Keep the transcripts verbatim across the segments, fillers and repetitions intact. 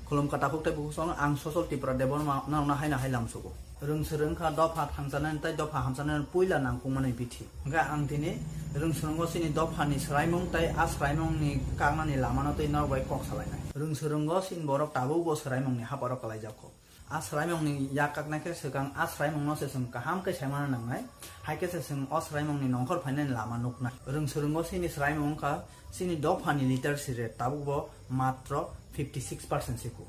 Khulumkha takhuk tei bukhuk song, ang Sosol Tipra Debbarma norokno haino hai lamsugo. Rwngswrwng wngkha dopha thangchanani tei dopha hamchanani puila nangkukmani bithi. Hwnkhe ang tini rwngswrwngo chini dophani swraimung tei a swraimungni kaknani lamano twi norok bai kok salainai. Rwngswrwngo chini borok tabukbo swraimungni haparo kwlaijakgo. A swraimungni yak kaknai khe swkang a swraimungno se chwng kaham khe saimano nangnai, hai khe se chwng o swraimungni nongkhor phainani lama nuknai. Rwngswrwngo chini swraimung wngkha chini dophani literacy rate tabukbo matro fifty six percent se ku.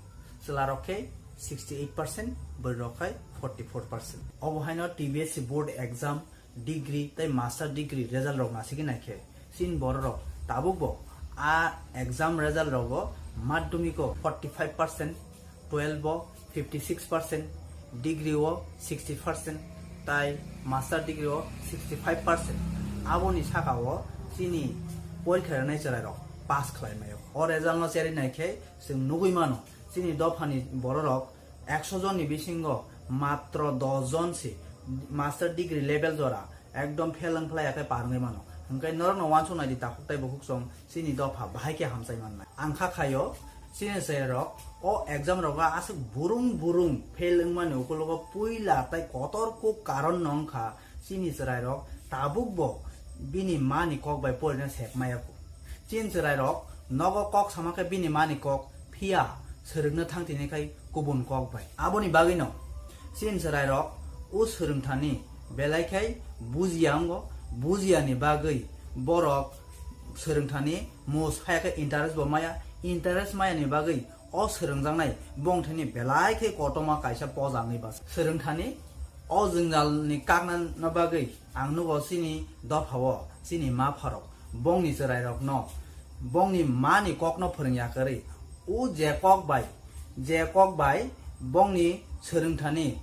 Chwlarok khe sixty eight percent, bwrwirok khe forty four percent. Obo haino T B S C board exam, degree tei master degree result rok nasigwi naikhe, chini bororok tabukbo a exam result rogo madhyamiko forty five percent, twelve o fifty six percent, degree o sixty percent, tai master degree o sixty five percent. Aboni sakao chini porikha rwnai chwrairok pass khlai maio. O result no cherwi naikhe chwng nugwi mano, chini dophani bororok ekso jonni bisingo matro dos jon se master degree level jora ekdom fail wng phlai ya khe par wngwi mano. Hwnkhe norokno uansuk nai di takhuk tei bukhuk song, chini dopha bahai khe hamchai mannai. Ang kha khaio, chini chwrairok o exam rogo aswk burung burung fail wngmani ukulogo puila tei kotor kuk karon no wngkha chini chwrairok tabukbo bini mani kok bai porina sep maya kho. Chini chwrairok nogo kok sama khe bini mani kok, phiya swrwngna thang tini khai kubun kok bai. Aboni bagwino chini chwrairok o swrwngthani belai khai bujiya wngo, bujiyani bagwi borok swrwngthani mus phaya khe interest bo maya, interest mayani bagwi o swrwngjaknai bongthani belai khe kotorma kaisa poja wngwi basa. Swrwngthani o jwngjalni kakna bagwi ang nugo chini dophao chini ma pharok bongni chwrairokno bongni mani kokno phwrwngya kwrwi, o je kok bai, je kok bai bongni swrwngthani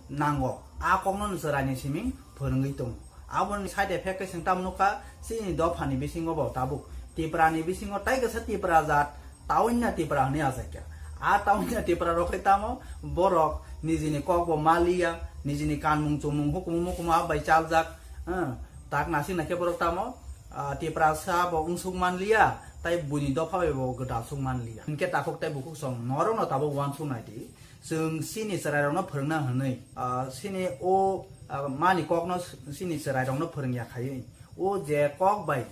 nango, a kokno no chwraini siming phwrwngwi tongo. Aboni side effect khe chwng tamo nukha, chini dophani bisingo bo tabuk Tiprani bisingo tai kaisa Tipra jat, Taunna Tipra hwnwi achaikha. A Taunna Tipra rok khai tamo borok nijini kokbo maliya, nijini kanmung chumung hukumu mukumu abai chaljak, eh, tak nasing naikhe borok tamo, ah, Tiprasa bo wngsuk manliya, tai buini dopha bai bo gwdalsuk manliya. Hinkhe takhuk tei bukhuk song norokno tabuk uansuk nai di. Chwng chini chwrairokno phwrwngna hwnwi, ah, chini o, ah, mani kokno chini chwrairokno phwrwngya khaiwi. O je kok bai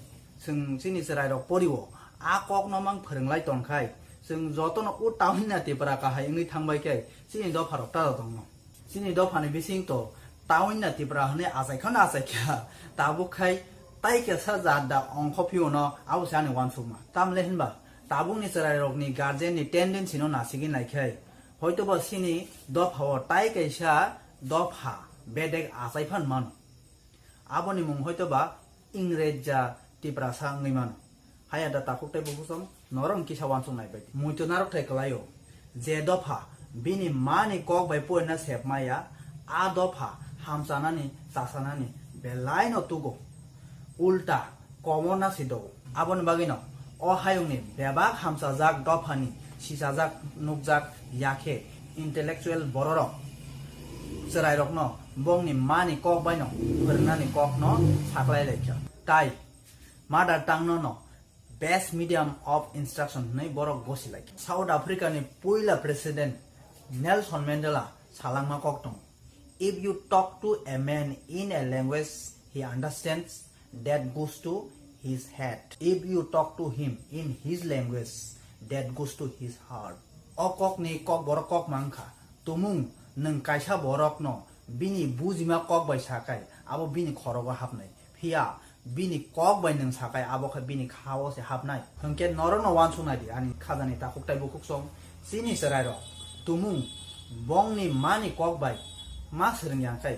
chwng chini chwrairok porio, a kokno mang phwrwnglai tongkhai, chwng jotono o Taunna Tipra kahai wngwi thangbai khe chini dopharok ta tongno. Chini dophani bising to Taunna Tipra hwnwi achai khano achai kha, tabuk khai tai kaisa jat da ongkho phiyuno abo se ani uansukma. Tamle hinba tabukni chwrairokni guardianni tendency no nasigwi naikhai, hoitoba chini dophao tai kaisa dopha bedek achai phan mano. Aboni mung hoitoba Ingreja Tiprasa wngwi mano. Haya da takhuk tei bukhuk song norok kisa uansuk nai bai. Muitu narok thai kwlaio. Je dopha bini mani kok bai poina sep maya, a dopha hamchanani, chasanani belai no tugo. Ulta komorna si do. Aboni bagwino o hayungni bebak hamchajak dophani sisajak nukjak yakhe intellectual bororok chwrairokno bongni mani kok baino phwrwngnani kokno saklai laikha. Tai mother tongue no no best medium of instruction hwnwi borok gosi laikha. South Africa ni puila president Nelson Mandela salangma kok tongo. If you talk to a man in a language he understands, that goes to his head. If you talk to him in his language, that goes to his heart. O kokni kok borok kok mankha. Tumung nwng kaisa borokno bini bujima kok bai sakai, abo bini khorogo hapnai. Phiya bini kok bai nwng sakai, abo khe bini khao se hapnai. Hwnkhe norokno uansuk nai di, ani khajani takhuk tai bukhuk song, chini chwrairok tumung bongni mani kok bai ma swrwng yang khe,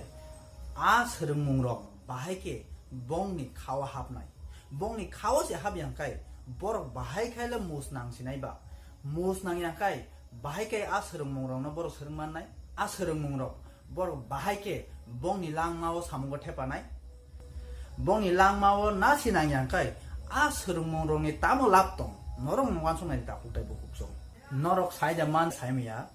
a swrwngmungrok bahai khe bongni khao hapnai. Bongni khao se hap yang khe borok bahai khaile mus nang sinai ba. Mus nang yang khe bahai khe a swrwngmungrokno borok swrwng mannai. A swrwngmungrok borok bahai khe bongni langmao samungo thepanai. Bongni langmao nasi nang yang khe a swrwngmungrokni tamo lab tong? Norok no uansuk nai di takhuk tai bukhuk song. Norok sai da man sai maya,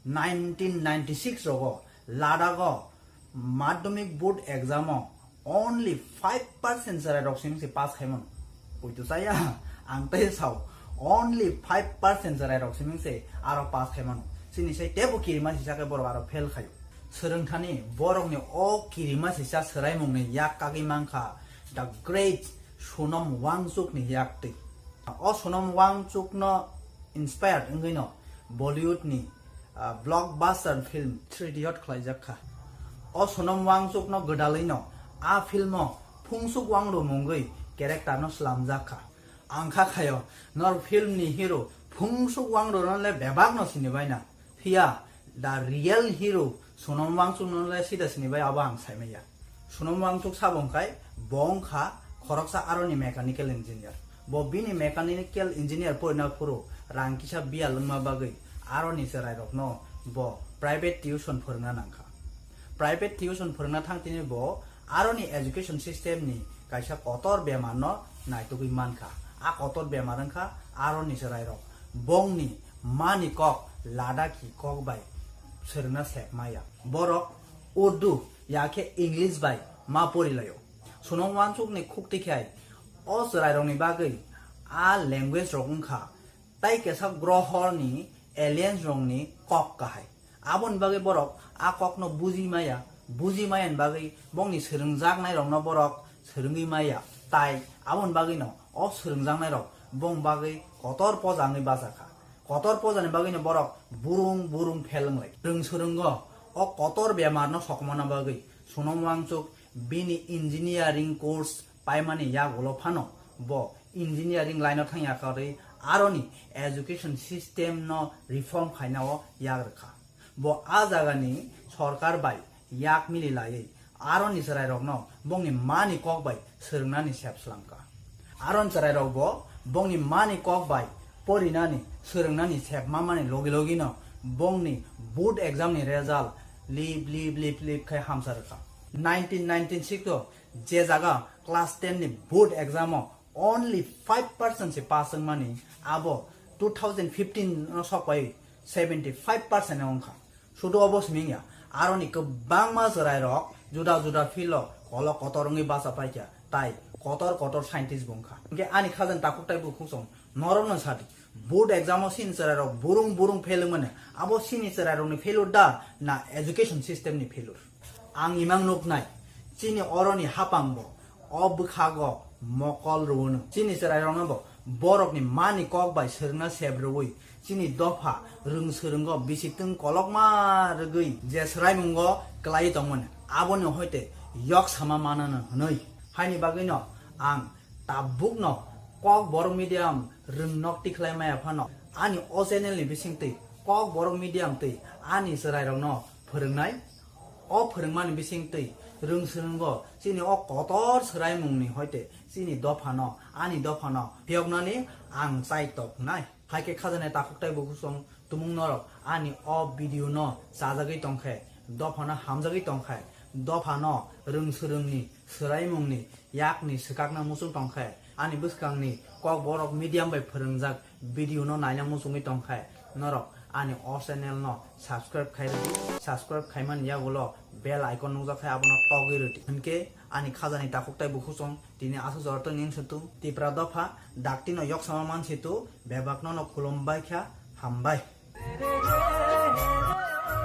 nineteen ninety six rogo Ladakh o madhyamik board exam o only five percent chwrairok simi se pass khaimano. Poito chaya, ang tai sao. Only five percent chwrairok simi se aro pass khai mano. Chini sai tebo kirima sisa khe borok aro fail khaio. Swrwngthani borokni o kirima sisa swraimungni yak kagwi mankha the great Sonam Wangchukni yaktwi. O Sonam Wangchukno inspired wngwino Bollywoodni, ah, blockbuster film Three Idiot khlaijak kha. O Sonam Wangchukno gwdalwino a filmo Phungsuk Wangdo mungwi characterno slamjak kha. Ang kha khaio, nor filmni hero Phungsuk Wangdono le bebakno sinibaina. Phiya, the real hero Sonam Wangchukno le sida sinibai abo ang saimanya. Sonam Wangchuk sabo wngkhai, bo wngkha khoroksa aroni mechanical engineer. Bo bini mechanical engineer porina phuru rang kisa biyal wngma bagwi aroni chwrairokno bo private tuition phwrwngna nangkha. Private tuition phwrwngna thangtini bo aroni education system ni kaisa kotor bemar no naitugwi mankha. A kotor bemar wngkha aroni chwrairok bongni mani kok Ladakhi kok bai swrwngna sep maya. Borok Urdu ya khe English bai ma porilaio. Sonam Wangchukni khukti khai o chwrairokni bagwi a language rok wngkha tai kesa grohoni aliens rokni kok kahai. Aboni bagwi borok a kokno buji maya, buji maya ni bagwi bongni swrwngjaknai rokno borok swrwngwi maya, tai aboni bagwino o swrwngjaknai rok bong bagwi kotor poja wngwi bachakha. Kotor pojani bagwino borok burung burung fail wnglai. Rwng swrwngo o kotor bemar no sokmana bagwi Sonam Wangchuk bini engineering course paimani yagulo phano bo engineering line o thangya karwi aroni education system no reform khainao yak rwkha. Bo a jagani sorkar bai yak mili laiwi aroni chwrairokno bongni mani kok bai swrwngnani sep swlamkha. Aroni chwrairokbo bongni mani kok bai porinani swrwngnani sep mamani logi logino bongni board exam ni result lip lip lip lip khai hamsa rwkha. Nineteen ninety-six o je jaga class ten ni board exam o only five percent se pass wngmani, abo two thousand fifteen no sokpai seventy five percent wngkha. Sudu obo simi wngya, aroni kwbangma chwrairok juda juda field o kolok kotor wngwi bacha paikha, tai kotor kotor scientist bo wngkha. Hinkhe ani khajani takhuk tai bukhuk song norokno sadi, board exam o chini chwrairok burung burung fail wngmani, abo chini chwrairokni failure da na education system ni failure? Ang imang nuknai, chini oroni hapangbo o bwkhago mokol rwuno. Chini chwrairokno bo borokni mani kok bai swrwngna sep rwui chini dopha rwng swrwngo bisi twng kolokma rwgwi je swraimungo kwlaiwi tongmani, aboni hoite yok sama manano hwnwi. Haini bagwino ang tabukno Kokborok medium rwng nok tikhlai maya phano ani o channel ni bisingtwi Kokborok medium twi ani chwrairokno phwrwngnai. O phwrwngmani bisingtwi rwng swrwngo chini o kotor swraimungni hoite chini dophano, ani dophano phiyoknani ang chai toknai. Hai khe khajani takhuk tai bukhuk song tumung norok ani o video no chajagwi tongkhe, dophano hamjagwi tongkhe, dophano rwng swrwngni swraimungni yakni swkakna muchung tongkhe, ani bwskangni Kokborok medium bai phwrwngjak video no naina muchungwi tongkhe, norok ani o channel no subscribe khai rwdi, subscribe khaimani yagulo bell icon nukjakhe abono togwi rwdi. Hinkhe ani khajani takhuk tai bukhuk song tini aswk jora tongni wngsitu Tipra dopha dakti no yoksama mansitu bebak nono khulumbai kha, hambai.